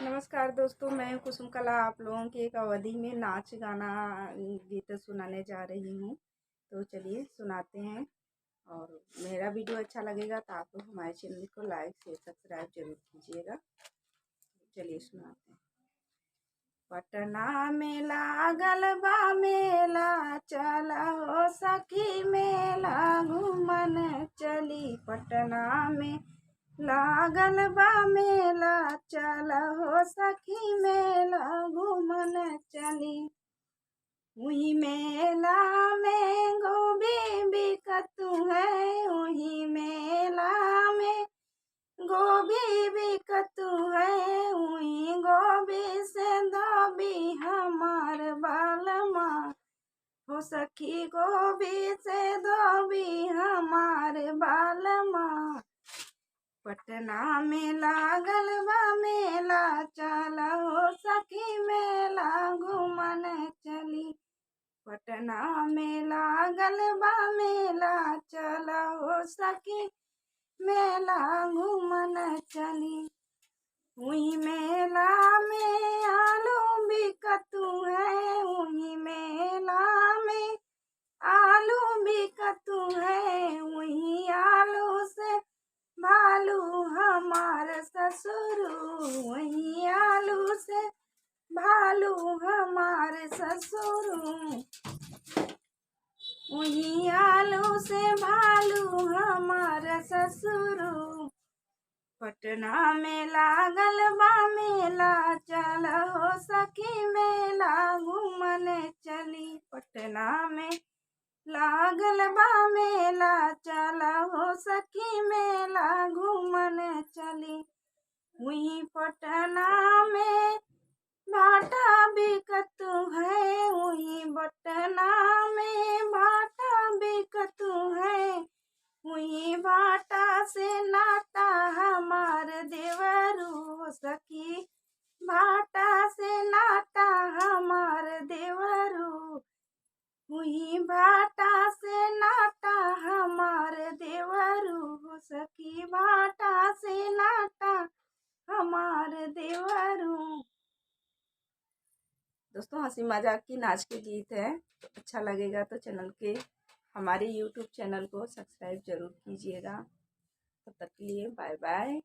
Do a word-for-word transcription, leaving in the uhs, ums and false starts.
नमस्कार दोस्तों, मैं कुसुम कला आप लोगों के एक अवधी में नाच गाना गीत सुनाने जा रही हूँ। तो चलिए सुनाते हैं, और मेरा वीडियो अच्छा लगेगा तो आप लोग हमारे चैनल को लाइक, शेयर, सब्सक्राइब जरूर कीजिएगा। चलिए सुनाते हैं। पटना में लागल बा मेला, चल हो सखी मेला घूमन चली। पटना में लागल बा मेला, चल हो सखी मेला घूमन चली। उही मेला में गोभी बिकतु है, उही मेला में गोभी बिकतु है, उही गोभी से धोबी हमार बालमा। हो सखी गोभी से धोबी हमार बालमा। पटना में लागल बा मेला, चल हो सखी मेला घूमन चली। पटना में लागल बा मेला, चल हो सखी मेला घूमन चली। उही मेला में आलू बिकतु है, उही मेला में आलू बिकतु है, उही आलू से भालू हमार ससुरू, उही आलू से भालू हमार ससुरू, उही आलू से भालू हमार ससुरू। पटना में लागल बा मेला, चल हो सखी मेला घूमन चली। पटना में लागल बा मेला, चल हो सखी मेला घूमन चली। उही पटना में भाटा बिकतु है, उही पटना में भाटा बिकतु है, उही भाटा से नाता हमार देवरू सखी, भाटा से नाता हमार देवरू, उही भाटा से नाता हमार देवरू सखी, भाटा से नाता हमार देवरू। दोस्तों, हंसी मजाक की नाच के गीत है, तो अच्छा लगेगा तो चैनल के, हमारे यूट्यूब चैनल को सब्सक्राइब जरूर कीजिएगा। तब तक के लिए बाय बाय।